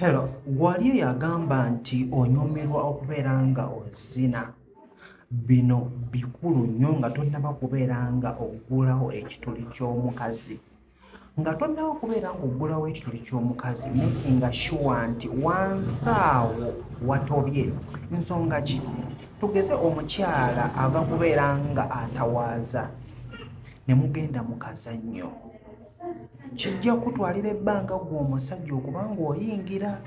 Hello, gwali eyo agamba nti onyumirwa okubeera nga ozina. Bino bikulu nnyo nga tonnaba kubeera nga oggulawo ekituli ky'omukazi. Nga tonnaba kubeera ng'oggulawo ekituli ky'omukazi, makinga sure nti wansi awo watobye. Nsonga ki? Tugeze omukyala ava kubeera nga atawaaza ne mugenda mu kazannyo. Kijja kutwalira ebbanga ggwe omusajja okuba ng'oyingira,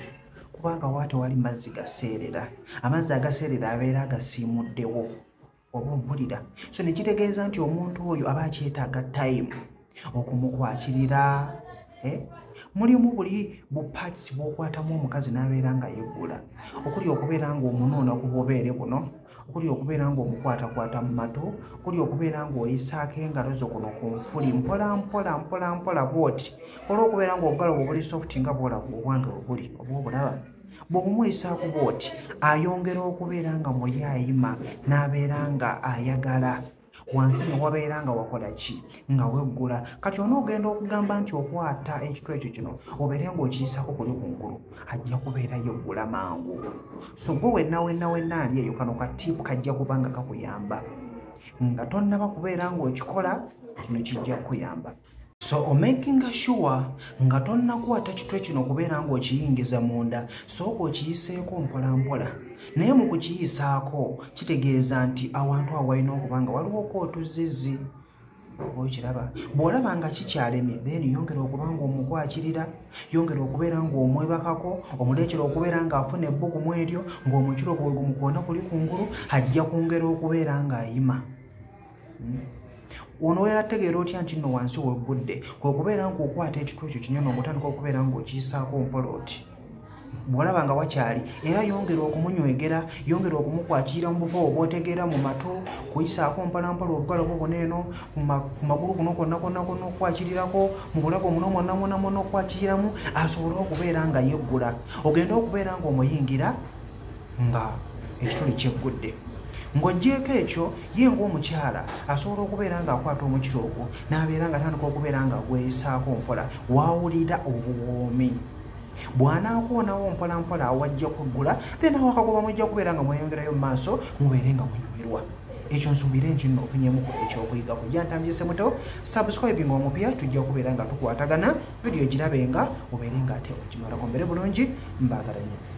kubanga wa tewali mazzi gaseerera. Amazzi agaseerera abeera agasiimuddewo, oba ompulira? So ne kitegeeza nti omuntu oyo aba akyetaaga time okumukwakirira. Mulimu buli bu parts bw'okwatamu omukazi n'abeera nga yeggula, okuli okubeera ng'omunuuna ku bubeere buno, okuli okubeera ng'omukwatakwata mu matu, okuli okubeera ng'oyisaako engalo zo kuno ku nfuli mpola mpola mpola mpola bw'oti, olw'okubeera ng'obugalo bwe buli soft nga bw'olaba obwange bwe buli, oba obulaba bw'obumuyisaako bw'oti, ayongera okubeera nga muli ayima n'abeera nga ayagala wansi ne wabeera nga wakola ki, nga weggula. Kati onoogenda okugamba nti okwata ekitwe ekyo kino obeere ng'okiyisaako kuli kungulu, ajja kubeera yeggula mangu. So gwe wenna wenna wenna ali eyo, kano ka tip kajja kuba nga kakuyamba nga tonnaba kubeera ng'okikola, kino kijja kukuyamba. So omakinga sure nga tonnakwata kitwe kino kubeera ng'okiyingiza munda, sooka okiyiseeko mpola mpola. Naye mu kukiyisaako kitegeeza nti awantu awo walina okuba nga waliwoko otuzizi, oba okiraba. Bw'olaba nga kikyalemye, then yongera okuba ng'omukwakirira, yongera okubeera ng'omwebakako, omuleetera okubeera ng'afuna ebbugumu eryo, ng'omukiro gwe gumukoona kuli kungulu, ajja kwongera okubeera ng'ayima. Ono wera tegeera otya nti nno wansi weggudde? Kwe kubeera ng'okwata ekitwe ekyo kinyono ng'otandika okubeera ng'okiyisaako mpola oti. Bw'olaba nga wakyali, era yongera okumunywegera, yongera okumukwakirira mu bufo obw'otegeera, mu matu, kuyisaako mpola mpola obugalo bwo buno eno, ku magulu kuno kwonna kwonna kwonna okukwakirirako, mu bulago muno mwonna mwonna mwonna okukwakiriramu, asobole okubeera nga yeggula. Ogenda okubeera ng'omuyingira nga ekituli kyeggudde. Ng'oggyeeko ekyo, ye ng'omukyala asobola okubeera ng'akwata omukira ogwo n'abeera nga atandika okubeera nga gweyisaako mpola, waawulira obuwoomi. Bw'anaakuwonawo mpola mpola awajja kuggula, then awo akagoba mujja kubeera nga mweyongerayo mu maaso, mubeere nga munyumirwa. Ekyo nsuubire nti nno ofunyemuko ekyokuyigako. Gyantambye Semuto, subscribing omupya, tujja kubeera nga tukwatagana. Vidiyo girabe nga obeere nga ate ogimalako. Mbeere bulungi, mbaagala nnyo.